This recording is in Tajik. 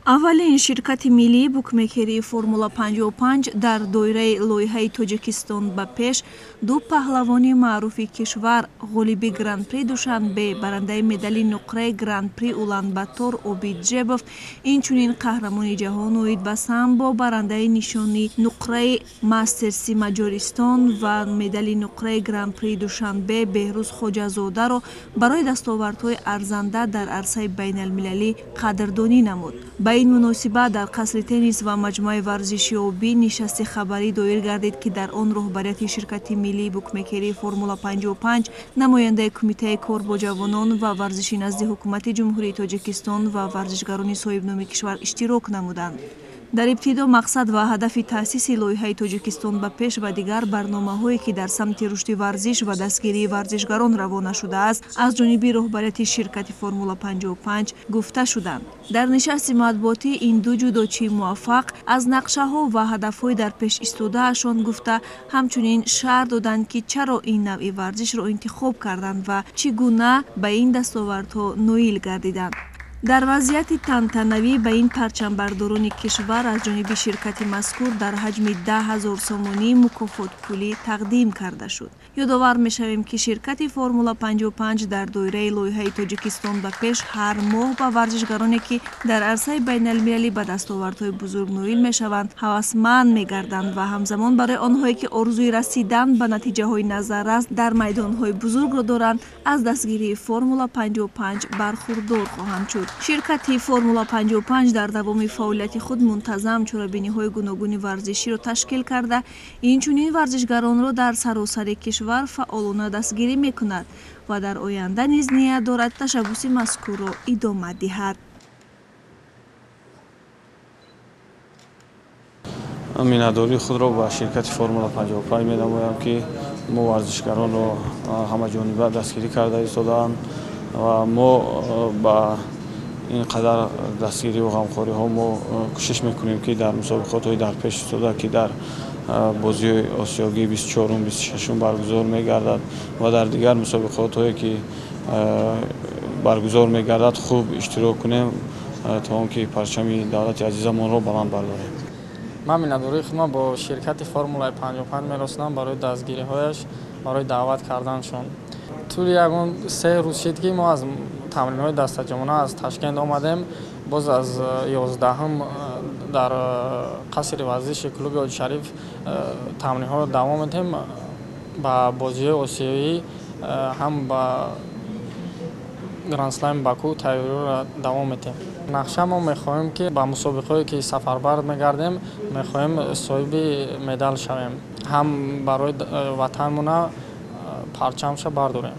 Аввалин ширкати миллии букмекерии Формула 55 дар доираи лоиҳаи Тоҷикистон ба пеш ду паҳлавони маъруфи кишвар, ғолиби Гран-при Душанбе, барандаи медали нуқраи Гран-при Улан-Батор Обид Ҷебов, инчунин қаҳрамони ҷаҳон оид ба самбо, барандаи нишони нуқраи Мастерси Маҷористон ва медали нуқраи Гран-при Душанбе Беҳрӯз Хоҷазодаро барои дастовардҳои арзанда дар арсаи байналмилалӣ қадрдонӣ намуд. Ба ин муносибат дар қасри теннис ва маҷмӯаи варзиши обӣ нишасти хабарӣ доир гардид, ки дар он роҳбарияти ширкати миллии букмекерии Формула 55, намояндаи Кумитаи кор бо ҷавонон ва варзиши назди Ҳукумати Ҷумҳурии Тоҷикистон ва варзишгарони соҳибноми кишвар иштирок намуданд. Дар ибтидо мақсад ва ҳадафи таъсиси лоиҳаи Тоҷикистон ба пеш ва дигар барномаҳое, ки дар самти рушди варзиш ва дастгирии варзишгарон равона шудааст, аз ҷониби роҳбарияти ширкати Формула 55 гуфта шуданд. Дар нишасти матбуотӣ ин ду ҷудочии муваффақ аз нақшаҳо ва ҳадафҳои дар пеш истодаашон гуфта, ҳамчунин шарҳ доданд, ки чаро ин навъи варзишро интихоб карданд ва чӣ гуна ба ин дастовардҳо ноил гардиданд. Дар вазъияти тантанавӣ ба ин парчамбардорони кишвар аз ҷониби ширкати мазкур дар ҳаҷми 10 000 сомонӣ мукофотпулӣ тақдим карда шуд. Ёдовар мешавем, ки ширкати Формула 55 дар доираи лоиҳаи Тоҷикистон ба пеш ҳар моҳ ба варзишгароне, ки дар арсаи байналмилалӣ ба дастовардҳои бузург ноил мешаванд, ҳавасманд мегарданд ва ҳамзамон барои онҳое, ки орзуи расидан ба натиҷаҳои назаррас дар майдонҳои бузургро доранд, аз дастгирии Формула 55 бархурдор хоҳанд шуд. Ширкати Формула 55 дар давоми фаъолияти худ мунтазам чорабиниҳои гуногуни варзиширо ташкил карда, инчунин варзишгаронро дар саросари кишвар фаъолона дастгирӣ мекунад ва дар оянда низ ният дорад ташаббуси мазкурро идома диҳад. Миннатдории худро ба ширкати Формула 55 менамоям, ки мо варзишгаронро ҳамаҷониба дастгирӣ карда истодаанд ва мо ба ин қадар дастгириву ғамхориҳо мо кӯшиш мекунем, ки дар мусобиқотҳои дар пеш истода, ки дар бозиҳои осиёгии 24-ум, 26-ум баргузор мегардад ва дар дигар мусобиқотҳое, ки баргузор мегардад, хуб иштирок кунем, то он ки парчами давлати азизамонро баланд бардорем. Ман миннатдории худро бо ширкати Формулаи 55 мерасонам барои дастгириҳояш, барои даъват карданашон. Тӯли ягон 3 рӯз шид, ки мо аз тамринҳои дастаҷамъона аз Ташкент омадем. Боз аз 11-ум дар қасри варзиши клуби Ҳоҷи Шариф тамринҳоро давом медиҳем. Ба бозиҳои осиёӣ, ҳам ба Грандслами Баку тайёриро давом медиҳем. Нақша мо мехоҳем, ки ба мусобиқаҳое, ки сафарбар мегардем, мехоҳем соҳиби медал шавем, ҳам барои ватанмона парчамша бардорем.